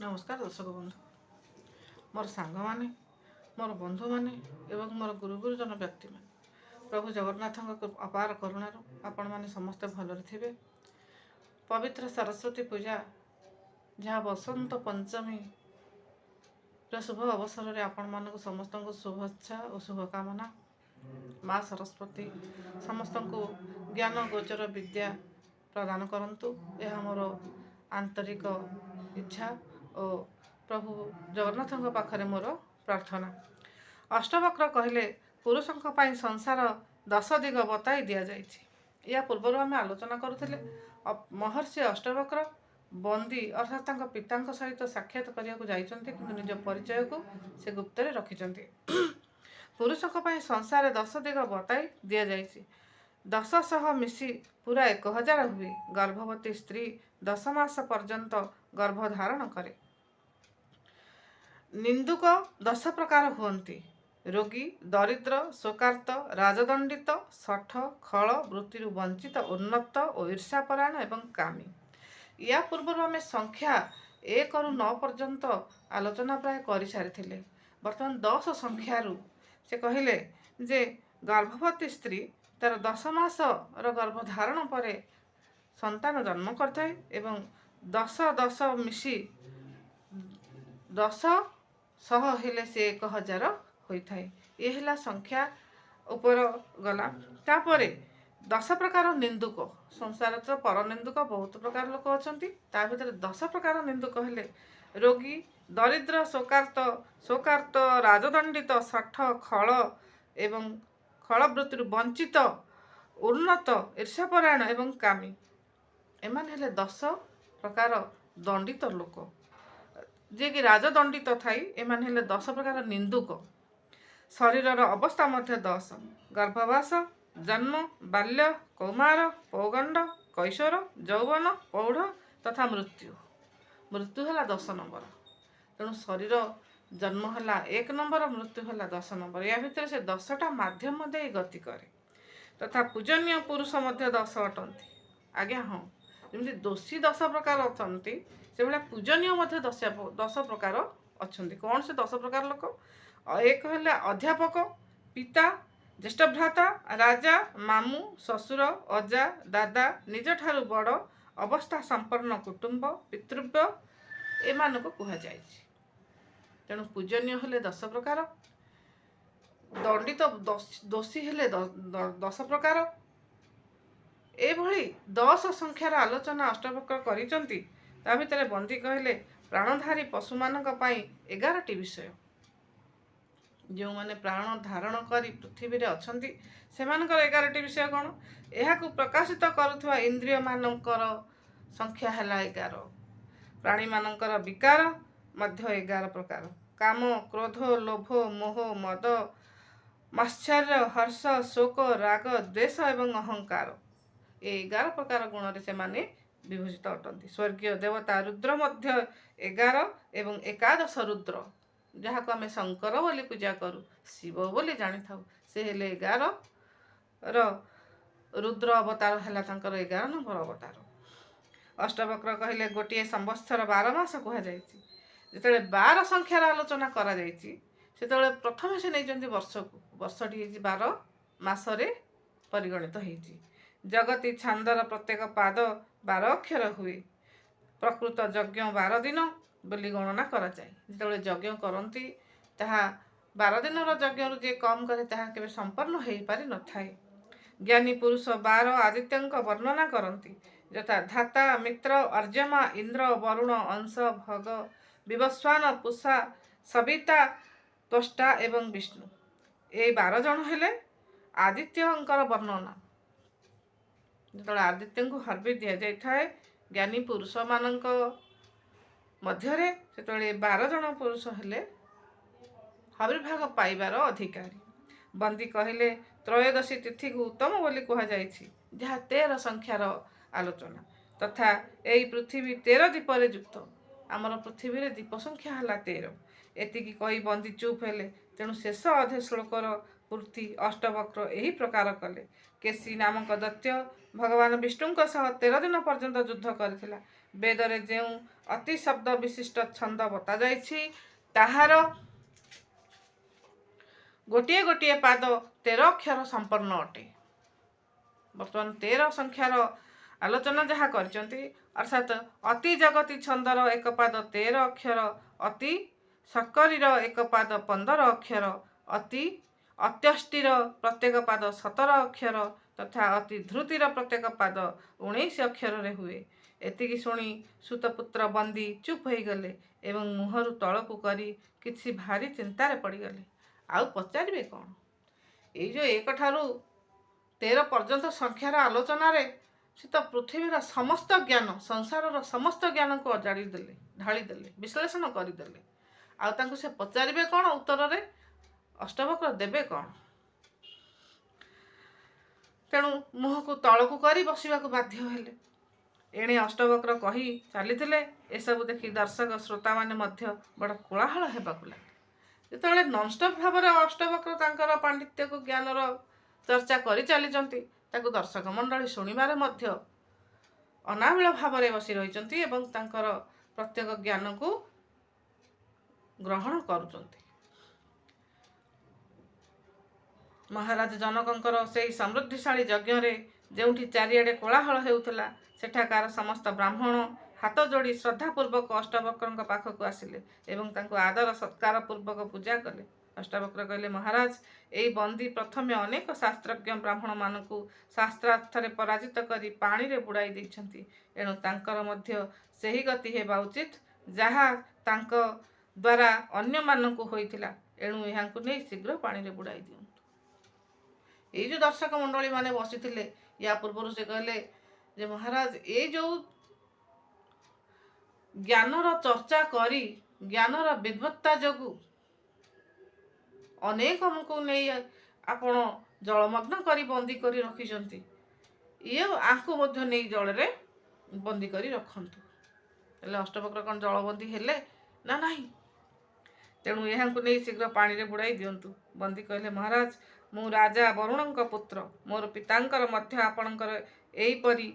ନମସ୍କାର ଦର୍ଶକ ବନ୍ଧୁ, ମୋର ସାଙ୍ଗମାନେ, ମୋର ବନ୍ଧୁମାନେ ଏବଂ ମୋର ଗୁରୁ ଗୁରୁଜନ ବ୍ୟକ୍ତିମାନେ। ପ୍ରଭୁ ଜଗନ୍ନାଥଙ୍କ ଅପାର କରୁଣାରୁ ଆପଣମାନେ ସମସ୍ତେ ଭଲରେ ଥିବେ। ପବିତ୍ର ସରସ୍ୱତୀ ପୂଜା, ଯାହା ବସନ୍ତ ପଞ୍ଚମୀର ଶୁଭ ଅବସରରେ ଆପଣମାନଙ୍କୁ ସମସ୍ତଙ୍କୁ ଶୁଭେଚ୍ଛା ଓ ଶୁଭକାମନା। ମା ସରସ୍ୱତୀ ସମସ୍ତଙ୍କୁ ଜ୍ଞାନ ଗୋଚର ବିଦ୍ୟା ପ୍ରଦାନ କରନ୍ତୁ, ଏହା ମୋର ଆନ୍ତରିକ ଇଚ୍ଛା ଓ ପ୍ରଭୁ ଜଗନ୍ନାଥଙ୍କ ପାଖରେ ମୋର ପ୍ରାର୍ଥନା। ଅଷ୍ଟବକ୍ର କହିଲେ, ପୁରୁଷଙ୍କ ପାଇଁ ସଂସାର ଦଶ ଦିଗ ବତାଇ ଦିଆଯାଇଛି। ୟା ପୂର୍ବରୁ ଆମେ ଆଲୋଚନା କରୁଥିଲେ, ମହର୍ଷି ଅଷ୍ଟବକ୍ର ବନ୍ଦୀ ଅର୍ଥାତ୍ ତାଙ୍କ ପିତାଙ୍କ ସହିତ ସାକ୍ଷାତ କରିବାକୁ ଯାଇଛନ୍ତି, କିନ୍ତୁ ନିଜ ପରିଚୟକୁ ସେ ଗୁପ୍ତରେ ରଖିଛନ୍ତି। ପୁରୁଷଙ୍କ ପାଇଁ ସଂସାର ଦଶ ଦିଗ ବତାଇ ଦିଆଯାଇଛି। 10 ସହ ମିଶି ପୁରା 1000 ହୁଏ। ଗର୍ଭବତୀ ସ୍ତ୍ରୀ 10 ମାସ ପର୍ଯ୍ୟନ୍ତ ଗର୍ଭ ଧାରଣ କରେ। ନିନ୍ଦୁକ 10 ପ୍ରକାର ହୁଅନ୍ତି: ରୋଗୀ, ଦରିଦ୍ର, ଶୋକାର୍ତ୍ତ, ରାଜଦଣ୍ଡିତ, ଶଠ, ଖଳ, ବୃତ୍ତିରୁ ବଞ୍ଚିତ, ଉନ୍ମତ୍ତ ଓ ଈର୍ଷାପରାୟଣ ଏବଂ କାମୀ। ୟା ପୂର୍ବରୁ ଆମେ ସଂଖ୍ୟା 1ରୁ 9 ପର୍ଯ୍ୟନ୍ତ ଆଲୋଚନା ପ୍ରାୟ କରିସାରିଥିଲେ। ବର୍ତ୍ତମାନ 10 ସଂଖ୍ୟାରୁ ସେ କହିଲେ ଯେ ଗର୍ଭବତୀ ସ୍ତ୍ରୀ ତାର 10 ମାସର ଗର୍ଭ ଧାରଣ ପରେ ସନ୍ତାନ ଜନ୍ମ କରିଥାଏ ଏବଂ 10 10 ମିଶି 10 ଶହ ହେଲେ ସେ 1000 ହୋଇଥାଏ। ଏ ହେଲା ସଂଖ୍ୟା ଉପର ଗଲା। ତାପରେ 10 ପ୍ରକାର ନିନ୍ଦୁକ। ସଂସାରରେ ତ ପର ନିନ୍ଦୁକ ବହୁତ ପ୍ରକାର ଲୋକ ଅଛନ୍ତି। ତା ଭିତରେ 10 ପ୍ରକାର ନିନ୍ଦୁକ ହେଲେ ରୋଗୀ, ଦରିଦ୍ର, ଶୋକାର୍ତ୍ତ, ରାଜଦଣ୍ଡିତ, ଶଠ, ଖଳ ଏବଂ ଖଳବୃତ୍ତିରୁ ବଞ୍ଚିତ, ଉନ୍ମତ୍ତ, ଈର୍ଷାପରାୟଣ ଏବଂ କାମୀ। ଏମାନେ ହେଲେ 10 ପ୍ରକାର ଦଣ୍ଡିତ ଲୋକ, ଯିଏକି ରାଜଦଣ୍ଡିତ ଥାଇ ଏମାନେ ହେଲେ 10 ପ୍ରକାର ନିନ୍ଦୁକ। ଶରୀରର ଅବସ୍ଥା ମଧ୍ୟ 10: ଗର୍ଭବାସ, ଜନ୍ମ, ବାଲ୍ୟ, କୌମାର, ପୌଗଣ୍ଡ, କୈଶୋର, ଯୌବନ, ପ୍ରୌଢ଼ ତଥା ମୃତ୍ୟୁ। ମୃତ୍ୟୁ ହେଲା 10 ନମ୍ବର। ତେଣୁ ଶରୀର ଜନ୍ମ ହେଲା 1 ନମ୍ବର, ମୃତ୍ୟୁ ହେଲା 10 ନମ୍ବର। ୟା ଭିତରେ ସେ 10ଟା ମାଧ୍ୟମ ଦେଇ ଗତି କରେ। ତଥା ପୂଜନୀୟ ପୁରୁଷ ମଧ୍ୟ 10 ଅଟନ୍ତି। ଆଜ୍ଞା ହଁ, ଯେମିତି ଦୋଷୀ 10 ପ୍ରକାର ଅଛନ୍ତି, ସେଭଳିଆ ପୂଜନୀୟ ମଧ୍ୟ 10 ପ୍ରକାର ଅଛନ୍ତି। କ'ଣ ସେ 10 ପ୍ରକାର ଲୋକ? ଏକ ହେଲା ଅଧ୍ୟାପକ, ପିତା, ଜ୍ୟେଷ୍ଠ ଭ୍ରାତା, ରାଜା, ମାମୁଁ, ଶ୍ୱଶୁର, ଅଜା, ଦାଦା, ନିଜଠାରୁ ବଡ଼ ଅବସ୍ଥା ସମ୍ପନ୍ନ କୁଟୁମ୍ବ, ପିତୃବ୍ୟ, ଏମାନଙ୍କୁ କୁହାଯାଇଛି। ତେଣୁ ପୂଜନୀୟ ହେଲେ 10 ପ୍ରକାର, ଦଣ୍ଡିତ ଦୋଷୀ ହେଲେ 10 ପ୍ରକାର। ଏଭଳି 10 ସଂଖ୍ୟାର ଆଲୋଚନା ଅଷ୍ଟବକ୍ର କରିଛନ୍ତି। ତା ଭିତରେ ବନ୍ଦୀ କହିଲେ, ପ୍ରାଣଧାରୀ ପଶୁମାନଙ୍କ ପାଇଁ 11ଟି ବିଷୟ। ଯେଉଁମାନେ ପ୍ରାଣ ଧାରଣ କରି ପୃଥିବୀରେ ଅଛନ୍ତି, ସେମାନଙ୍କର 11ଟି ବିଷୟ କ'ଣ? ଏହାକୁ ପ୍ରକାଶିତ କରୁଥିବା ଇନ୍ଦ୍ରିୟମାନଙ୍କର ସଂଖ୍ୟା ହେଲା 11। ପ୍ରାଣୀମାନଙ୍କର ବିକାର ମଧ୍ୟ 11 ପ୍ରକାର: କାମ, କ୍ରୋଧ, ଲୋଭ, ମୋହ, ମଦ, ମାତ୍ସର୍ଯ୍ୟ, ହର୍ଷ, ଶୋକ, ରାଗ, ଦ୍ୱେଷ ଏବଂ ଅହଙ୍କାର। ଏ 11 ପ୍ରକାର ଗୁଣରେ ସେମାନେ ବିଭୂଷିତ ଅଟନ୍ତି। ସ୍ୱର୍ଗୀୟ ଦେବତା ରୁଦ୍ର ମଧ୍ୟ 11 ଏବଂ ଏକାଦଶ ରୁଦ୍ର, ଯାହାକୁ ଆମେ ଶଙ୍କର ବୋଲି ପୂଜା କରୁ, ଶିବ ବୋଲି ଜାଣିଥାଉ, ସେ ହେଲେ 11ର ରୁଦ୍ର ଅବତାର ହେଲା ତାଙ୍କର 11 ନମ୍ବର ଅବତାର। ଅଷ୍ଟବକ୍ର କହିଲେ, ଗୋଟିଏ ସମ୍ବତ୍ସର 12 ମାସ କୁହାଯାଇଛି। ଯେତେବେଳେ 12 ସଂଖ୍ୟାର ଆଲୋଚନା କରାଯାଇଛି, ସେତେବେଳେ ପ୍ରଥମେ ସେ ନେଇଛନ୍ତି ବର୍ଷକୁ। ବର୍ଷଟି ହେଇଛି 12 ମାସରେ ପରିଗଣିତ ହେଇଛି। ଜଗତୀ ଛାନ୍ଦର ପ୍ରତ୍ୟେକ ପାଦ 12 ଅକ୍ଷର ହୁଏ। ପ୍ରକୃତ ଯଜ୍ଞ 12 ଦିନ ବୋଲି ଗଣନା କରାଯାଏ। ଯେତେବେଳେ ଯଜ୍ଞ କରନ୍ତି, ତାହା 12 ଦିନର ଯଜ୍ଞରୁ ଯିଏ କମ୍ କରେ, ତାହା କେବେ ସମ୍ପନ୍ନ ହେଇପାରିନଥାଏ। ଜ୍ଞାନୀ ପୁରୁଷ 12 ଆଦିତ୍ୟଙ୍କ ବର୍ଣ୍ଣନା କରନ୍ତି, ଯଥା ଧାତା, ମିତ୍ର, ଅର୍ଯମା, ଇନ୍ଦ୍ର, ବରୁଣ, ଅଂଶ, ଭଗ, ବିବସ୍ୱାନ, ପୂଷା, ସବିତା, ତ୍ୱଷ୍ଟା ଏବଂ ବିଷ୍ଣୁ। ଏଇ 12 ଜଣ ହେଲେ ଆଦିତ୍ୟଙ୍କର ବର୍ଣ୍ଣନା। ଯେତେବେଳେ ଆଦିତ୍ୟଙ୍କୁ ହବି ଦିଆଯାଇଥାଏ ଜ୍ଞାନୀ ପୁରୁଷମାନଙ୍କ ମଧ୍ୟରେ, ସେତେବେଳେ 12 ଜଣ ପୁରୁଷ ହେଲେ ହବିର୍ଭାଗ ପାଇବାର ଅଧିକାରୀ। ବନ୍ଦୀ କହିଲେ, ତ୍ରୟୋଦଶୀ ତିଥିକୁ ଉତ୍ତମ ବୋଲି କୁହାଯାଇଛି, ଯାହା 13 ସଂଖ୍ୟାର ଆଲୋଚନା। ତଥା ଏଇ ପୃଥିବୀ 13 ଦ୍ୱୀପରେ ଯୁକ୍ତ। ଆମର ପୃଥିବୀରେ ଦ୍ୱୀପ ସଂଖ୍ୟା ହେଲା 13। ଏତିକି କହି ବନ୍ଦୀ ଚୁପ୍ ହେଲେ। ତେଣୁ ଶେଷ ଅଧେ ଶ୍ଲୋକର ପୂର୍ତ୍ତି ଅଷ୍ଟବକ୍ର ଏହି ପ୍ରକାର କଲେ। କେଶୀ ନାମକ ଦୈତ୍ୟ ଭଗବାନ ବିଷ୍ଣୁଙ୍କ ସହ 13 ଦିନ ପର୍ଯ୍ୟନ୍ତ ଯୁଦ୍ଧ କରିଥିଲା। ବେଦରେ ଯେଉଁ ଅତି ଶବ୍ଦ ବିଶିଷ୍ଟ ଛନ୍ଦ ବତାଯାଇଛି, ତାହାର ଗୋଟିଏ ଗୋଟିଏ ପାଦ 13 ଅକ୍ଷର ସମ୍ପନ୍ନ ଅଟେ। ବର୍ତ୍ତମାନ 13 ସଂଖ୍ୟାର ଆଲୋଚନା ଯାହା କରିଛନ୍ତି, ଅର୍ଥାତ୍ ଅତି ଜଗତି ଛନ୍ଦର ଏକ ପାଦ 13 ଅକ୍ଷର, ଅତି ଶକରୀର ଏକ ପାଦ 15 ଅକ୍ଷର, ଅତି ଅତ୍ୟଷ୍ଟିର ପ୍ରତ୍ୟେକ ପାଦ 17 ଅକ୍ଷର ତଥା ଅତି ଧୃତିର ପ୍ରତ୍ୟେକ ପାଦ 19 ଅକ୍ଷରରେ ହୁଏ। ଏତିକି ଶୁଣି ସୁତପୁତ୍ର ବନ୍ଦୀ ଚୁପ୍ ହୋଇଗଲେ ଏବଂ ମୁହଁରୁ ତଳକୁ କରି କିଛି ଭାରି ଚିନ୍ତାରେ ପଡ଼ିଗଲେ। ଆଉ ପଚାରିବେ କ'ଣ? ଏଇ ଯେଉଁ 1 ଠାରୁ 13 ପର୍ଯ୍ୟନ୍ତ ସଂଖ୍ୟାର ଆଲୋଚନାରେ ସେ ତ ପୃଥିବୀର ସମସ୍ତ ଜ୍ଞାନ, ସଂସାରର ସମସ୍ତ ଜ୍ଞାନକୁ ଅଜାଡ଼ି ଦେଲେ, ଢାଳି ଦେଲେ, ବିଶ୍ଳେଷଣ କରିଦେଲେ। ଆଉ ତାଙ୍କୁ ସେ ପଚାରିବେ କ'ଣ? ଉତ୍ତରରେ ଅଷ୍ଟବକ୍ର ଦେବେ କ'ଣ? ତେଣୁ ମୁହଁକୁ ତଳକୁ କରି ବସିବାକୁ ବାଧ୍ୟ ହେଲେ। ଏଣେ ଅଷ୍ଟବକ୍ର କହି ଚାଲିଥିଲେ। ଏସବୁ ଦେଖି ଦର୍ଶକ ଶ୍ରୋତାମାନେ ମଧ୍ୟ ବଡ଼ କୋଳାହଳ ହେବାକୁ ଲାଗିଲେ। ଯେତେବେଳେ ନନଷ୍ଟପ୍ ଭାବରେ ଅଷ୍ଟବକ୍ର ତାଙ୍କର ପାଣ୍ଡିତ୍ୟକୁ, ଜ୍ଞାନର ଚର୍ଚ୍ଚା କରି ଚାଲିଛନ୍ତି, ତାକୁ ଦର୍ଶକ ମଣ୍ଡଳୀ ଶୁଣିବାରେ ମଧ୍ୟ ଅନାବିଳ ଭାବରେ ବସି ରହିଛନ୍ତି ଏବଂ ତାଙ୍କର ପ୍ରତ୍ୟେକ ଜ୍ଞାନକୁ ଗ୍ରହଣ କରୁଛନ୍ତି। ମହାରାଜ ଜନକଙ୍କର ସେଇ ସମୃଦ୍ଧିଶାଳୀ ଯଜ୍ଞରେ ଯେଉଁଠି ଚାରିଆଡ଼େ କୋଳାହଳ ହେଉଥିଲା, ସେଠାକାର ସମସ୍ତ ବ୍ରାହ୍ମଣ ହାତ ଯୋଡ଼ି ଶ୍ରଦ୍ଧାପୂର୍ବକ ଅଷ୍ଟବକ୍ରଙ୍କ ପାଖକୁ ଆସିଲେ ଏବଂ ତାଙ୍କୁ ଆଦର ସତ୍କାର ପୂର୍ବକ ପୂଜା କଲେ। ଅଷ୍ଟାବକ୍ର କହିଲେ, ମହାରାଜ, ଏଇ ବନ୍ଦୀ ପ୍ରଥମେ ଅନେକ ଶାସ୍ତ୍ରଜ୍ଞ ବ୍ରାହ୍ମଣମାନଙ୍କୁ ଶାସ୍ତ୍ରାର୍ଥରେ ପରାଜିତ କରି ପାଣିରେ ବୁଡ଼ାଇ ଦେଇଛନ୍ତି। ଏଣୁ ତାଙ୍କର ମଧ୍ୟ ସେହି ଗତି ହେବା ଉଚିତ, ଯାହା ତାଙ୍କ ଦ୍ୱାରା ଅନ୍ୟମାନଙ୍କୁ ହୋଇଥିଲା। ଏଣୁ ଏହାଙ୍କୁ ନେଇ ଶୀଘ୍ର ପାଣିରେ ବୁଡ଼ାଇ ଦିଅନ୍ତୁ। ଏଇ ଯେଉଁ ଦର୍ଶକ ମଣ୍ଡଳୀ ମାନେ ବସିଥିଲେ, ୟା ପୂର୍ବରୁ ସେ କହିଲେ ଯେ ମହାରାଜ, ଏଇ ଯେଉଁ ଜ୍ଞାନର ଚର୍ଚ୍ଚା କରି, ଜ୍ଞାନର ବିଦ୍ବତ୍ତା ଯୋଗୁଁ ଅନେକଙ୍କୁ ନେଇ ଆପଣ ଜଳମଗ୍ନ କରି ବନ୍ଦୀ କରି ରଖିଛନ୍ତି, ଇଏ ଆଙ୍କୁ ମଧ୍ୟ ନେଇ ଜଳରେ ବନ୍ଦୀ କରି ରଖନ୍ତୁ। ହେଲେ ଅଷ୍ଟବକ୍ର କ'ଣ ଜଳବନ୍ଦୀ ହେଲେ ନା ନାହିଁ? ତେଣୁ ଏହାଙ୍କୁ ନେଇ ଶୀଘ୍ର ପାଣିରେ ବୁଡ଼ାଇ ଦିଅନ୍ତୁ। ବନ୍ଦୀ କହିଲେ, ମହାରାଜ, ମୁଁ ରାଜା ବରୁଣଙ୍କ ପୁତ୍ର। ମୋର ପିତାଙ୍କର ମଧ୍ୟ ଆପଣଙ୍କର ଏହିପରି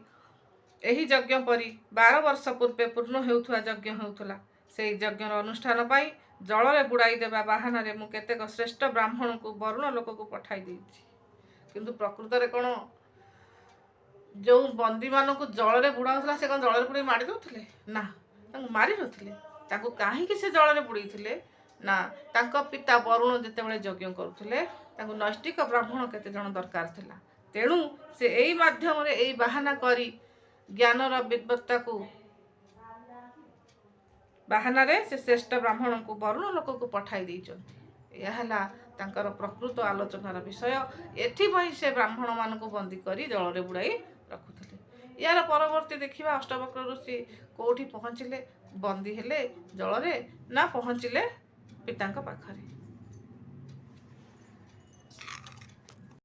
ଏହି ଯଜ୍ଞ ପରି 12 ବର୍ଷ ପୂର୍ବେ ପୂର୍ଣ୍ଣ ହେଉଥିବା ଯଜ୍ଞ ହେଉଥିଲା। ସେହି ଯଜ୍ଞର ଅନୁଷ୍ଠାନ ପାଇଁ ଜଳରେ ବୁଡ଼ାଇ ଦେବା ବାହାନାରେ ମୁଁ କେତେକ ଶ୍ରେଷ୍ଠ ବ୍ରାହ୍ମଣଙ୍କୁ ବରୁଣ ଲୋକକୁ ପଠାଇ ଦେଇଛି। କିନ୍ତୁ ପ୍ରକୃତରେ କ'ଣ ଯେଉଁ ବନ୍ଦୀମାନଙ୍କୁ ଜଳରେ ବୁଡ଼ାଉଥିଲା, ସେ କ'ଣ ଜଳରେ ବୁଡ଼େଇ ମାରି ଦେଉଥିଲେ? ନା, ତାଙ୍କୁ ମାରି ନଥିଲେ। ତାଙ୍କୁ କାହିଁକି ସେ ଜଳରେ ବୁଡ଼େଇଥିଲେ ନା, ତାଙ୍କ ପିତା ବରୁଣ ଯେତେବେଳେ ଯଜ୍ଞ କରୁଥିଲେ, ତାଙ୍କୁ ନୈଷ୍ଠିକ ବ୍ରାହ୍ମଣ କେତେ ଜଣ ଦରକାର ଥିଲା। ତେଣୁ ସେ ଏଇ ମାଧ୍ୟମରେ, ଏଇ ବାହାନା କରି, ଜ୍ଞାନର ବିଦ୍ବତ୍ତାକୁ ବାହାନାରେ ସେ ଶ୍ରେଷ୍ଠ ବ୍ରାହ୍ମଣଙ୍କୁ ବରୁଣ ଲୋକକୁ ପଠାଇ ଦେଇଛନ୍ତି। ଏହା ହେଲା ତାଙ୍କର ପ୍ରକୃତ ଆଲୋଚନାର ବିଷୟ। ଏଥିପାଇଁ ସେ ବ୍ରାହ୍ମଣମାନଙ୍କୁ ବନ୍ଦୀ କରି ଜଳରେ ବୁଡ଼ାଇ ରଖୁଥିଲେ। ଏହାର ପରବର୍ତ୍ତୀ ଦେଖିବା, ଅଷ୍ଟବକ୍ର ଋଷି କୋଉଠି ପହଞ୍ଚିଲେ? ବନ୍ଦୀ ହେଲେ ଜଳରେ ନା ପହଞ୍ଚିଲେ ପିତାଙ୍କ ପାଖରେ?